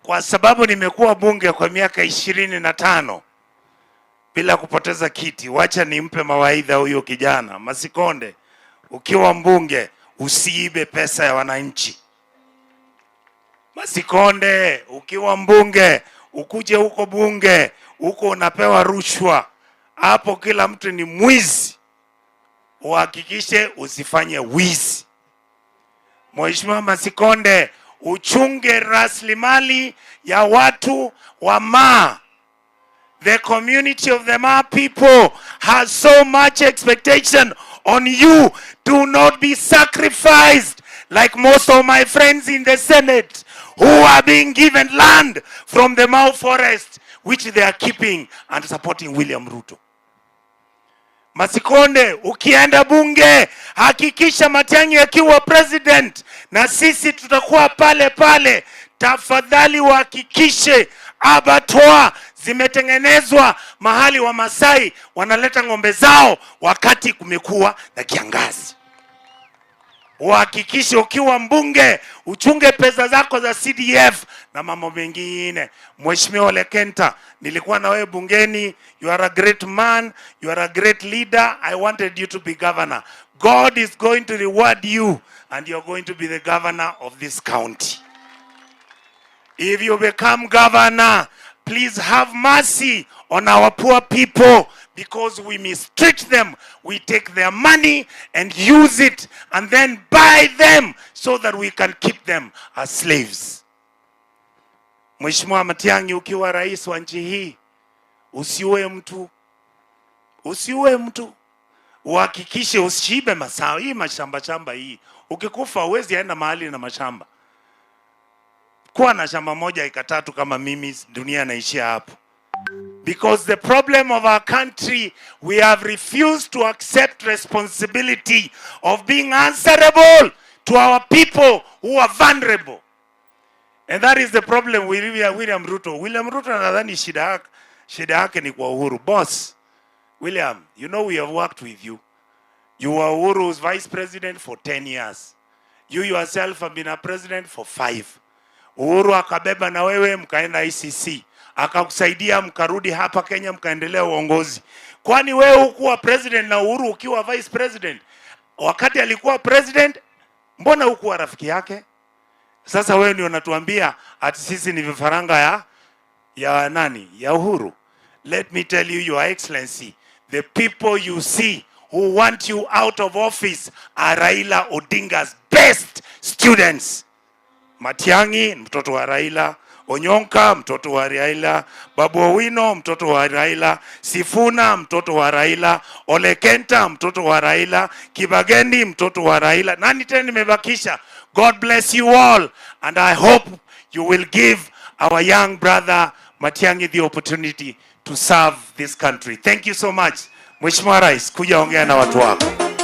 Kwa sababu nimekuwa bunge kwa miaka 25 bila kupoteza kiti, wacha nimpe mawaidha huyo kijana Masikonde. Ukiwa mbunge, usiibe pesa ya wananchi. Masikonde, ukiwa mbunge, ukuje huko bunge huko unapewa rushwa, hapo kila mtu ni mwizi. Uhakikishe usifanye wizi. Mheshimiwa Masikonde, uchunge rasilimali ya watu wa Maa. The community of the Maa people has so much expectation on you. Do not be sacrificed like most of my friends in the Senate who are being given land from the Mau Forest, which they are keeping and supporting William Ruto. Masikonde, ukienda bunge, hakikisha Matiang'i akiwa president na sisi tutakuwa pale pale. Tafadhali uhakikishe abattoir zimetengenezwa mahali Wamasai wanaleta ng'ombe zao wakati kumekuwa na kiangazi. Uhakikishe ukiwa mbunge uchunge pesa zako za CDF na mambo mengine. Mheshimiwa Ole Kenta, nilikuwa na wewe bungeni. You are a great man, you are a great leader. I wanted you to be governor. God is going to reward you and you are going to be the governor of this county. If you become governor, please have mercy on our poor people because we mistreat them. We take their money and use it and then buy them so that we can keep them as slaves. Mheshimiwa Matiang'i, ukiwa rais wa nchi hii, usiue mtu, usiue mtu, uhakikishe usiibe mazao hii mashamba shamba hii. Ukikufa huwezi enda mahali na mashamba. Kuwa na shamba moja eka 3 kama mimi, dunia naishia hapo. Because the problem of our country, we have refused to accept responsibility of being answerable to our people who are vulnerable. And that is the problem with William Ruto. William Ruto nadhani shida yake ni kwa Uhuru. Boss, William, you know we have worked with you. You were Uhuru's vice president for 10 years. You yourself have been a president for 5. Uhuru akabeba na wewe mkaenda ICC, akakusaidia mkarudi hapa Kenya mkaendelea uongozi. Kwani wewe hukuwa president na Uhuru ukiwa vice president? Wakati alikuwa president, mbona hukuwa rafiki yake? Sasa wewe ndio unatuambia ati sisi ni vifaranga ya nani? Ya Uhuru. Let me tell you, Your Excellency, the people you see who want you out of office are Raila Odinga's best students. Matiang'i mtoto wa Raila, Onyonka mtoto wa Raila, Babu Owino mtoto wa Raila, Sifuna mtoto wa Raila, Ole Kenta mtoto wa Raila, Kibagendi mtoto wa Raila. Nani tena nimebakisha? God bless you all and I hope you will give our young brother Matiang'i the opportunity to serve this country. Thank you so much. Mheshimiwa Rais, kuja ongea na watu wako.